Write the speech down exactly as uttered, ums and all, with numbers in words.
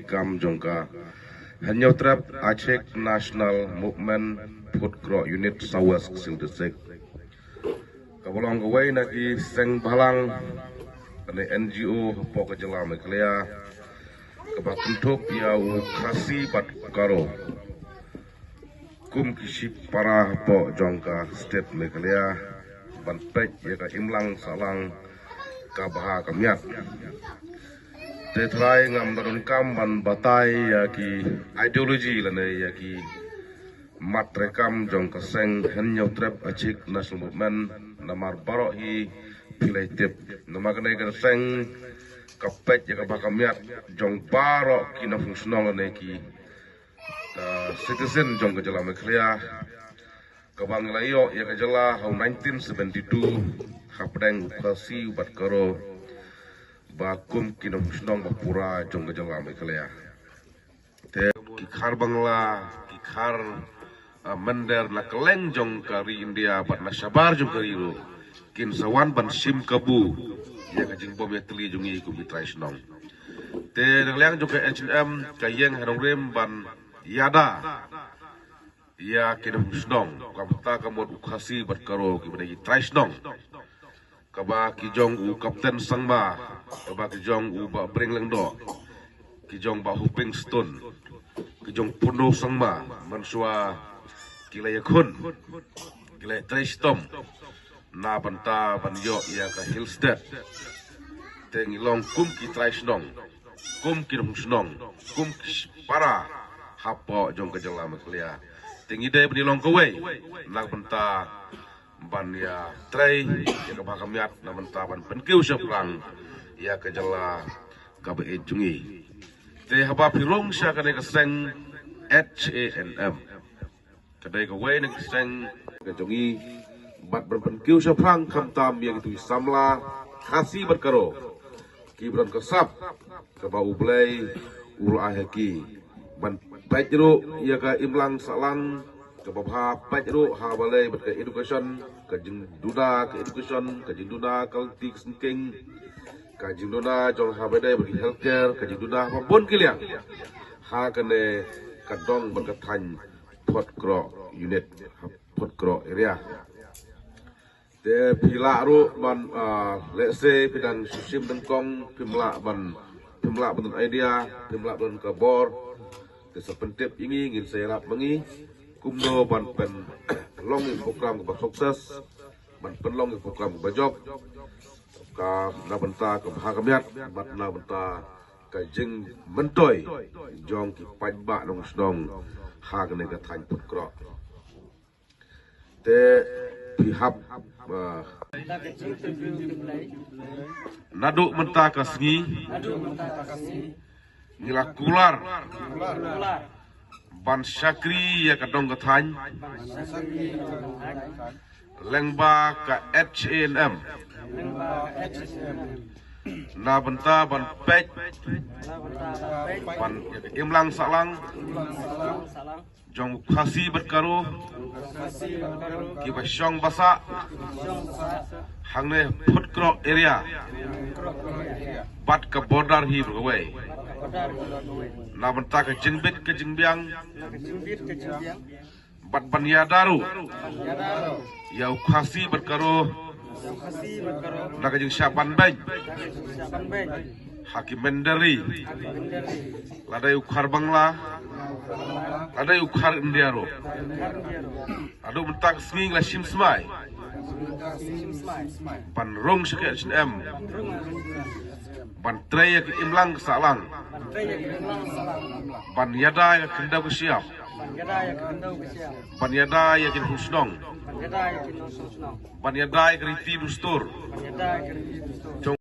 Kam jong ka Hynñiewtrep Achik National Movement Phut Krok Unit South West Ksil District. Kaba long kawei na ki seng bhalang ne N G O hapoh ka jylla Meghalaya kaba kynthup ïa u Khasi bad Garo kum ki shipara hapoh jong ka state Meghalaya ban peit ïa ka imlang sahlang, ka bha ka miat. Te trai ngam da donkam ban batai ïa ki ideology lane ïa ki mat treikam jong ka seng Hynñiewtrep Achik National Movement, namar baroh hi phi la tip. Namar kane ka seng ka peit ïa ka bha ka miat jong baroh ki nongshong shnong ne ki, uh, citizen jong ka jylla Meghalaya. Kaba ngi la ïoh ïa ka jylla ha u nineteen seventy-two hapdeng u Khasi bad Garo ba kum ki nongshong shnong ba pura jong ka jylla Meghalaya. Te ki Khar Bangla, ki Khar, ah, Mynder na kylleng jong ka ri India bad na shabar jong ka ri ruh kin sa wan ban shim kabu ïa ka jingbym ïatylli jong ngi kum ki trai shnong. Te na liang jong ka H N M ka ïeng ha nongrim ban ïada ïa ki nongshong shnong, ka bynta ka mut u Khasi bad Garo kiba dei ki trai shnong. Kaba ki jong u Kapten Sangma, kaba ki jong u Bah Breng Lyngdoh, ki jong Bah Hoping Stone, ki jong Puno Sangma, mynshuwa ki la ïakhun, ki la ïatrei shitom na bynta ban ïoh ïa ka Hill State. Te ngi long kum ki trai shnong, kum ki nongshong shnong, kum ki para hapoh jong ka jylla Meghalaya. Te ngi dei ban ïalong kawei na bynta ban ïatrei ïa ka bha ka miat, na bynta ban pynkiew shaphrang ïa ka jylla kaba ïeit jong ngi. Te haba phi rung sha kane ka seng H A N M, ka dei kawei na ki seng ka jong ngi bad ban pynkiew shaphrang khamtam ïa kitu ki samla Khasi bad Garo kiba don ka sap kaba U Blei u la ai ha ki ban peit ruh ïa ka imlang sahlang kaba bha, peit ruh ha balei bad ka education, ka jingduna ka education, ka jingduna ka lynti ka syngkien, ka jingduna jong ha balei bad ka healthcare, ka jingduna ha bun ki liang ha kane ka dong bad ka thaiñ Phot Krok unit, Phot Krok area. Te phi lah ruh ban, ah, lehse phi dang shu shim nyngkong, phim lah ban, phim lah ban don idea, phim lah ban don ka bor. Te sa pyntip ïa ngi, ngin sa ïarap ma ngi kumno ban pynlong ïa ka program kaba success, ban pynlong ïa ka program kaba jop, ka na bynta ka bha ka miat bad na bynta ka jingmyntoi jong ki paidbah nongshong shnong ha kane ka thaiñ Phot Krok. Te phi hap, ah, naduh mynta ka sngi ngi la kular ban shakri ïa ka dong ka thaiñ lyngba ka H A N M na bynta ban peit ban ïa ka imlang sahlang jong u Khasi bad Garo kiba shong basa hangne Phot Krok area bad ka border hi bad kawei, na bynta ka jingbit ka jingbiang bad ban ïada ruh ïa u Khasi bad Garo na ka jingshah banbeiñ ha ki mynder ri, lada ïa u Khar Bangla, lada ïa u Khar India ruh. Naduh mynta ka sngi ngi la shim smai ban rung sha ka H A N M ban trei ïa ka imlang ka sahlang, ban ïada ïa ka khyndew ka shyiap, ban ïada ïa ki nongshong shnong, ban ïada ïa ka riti dustur jong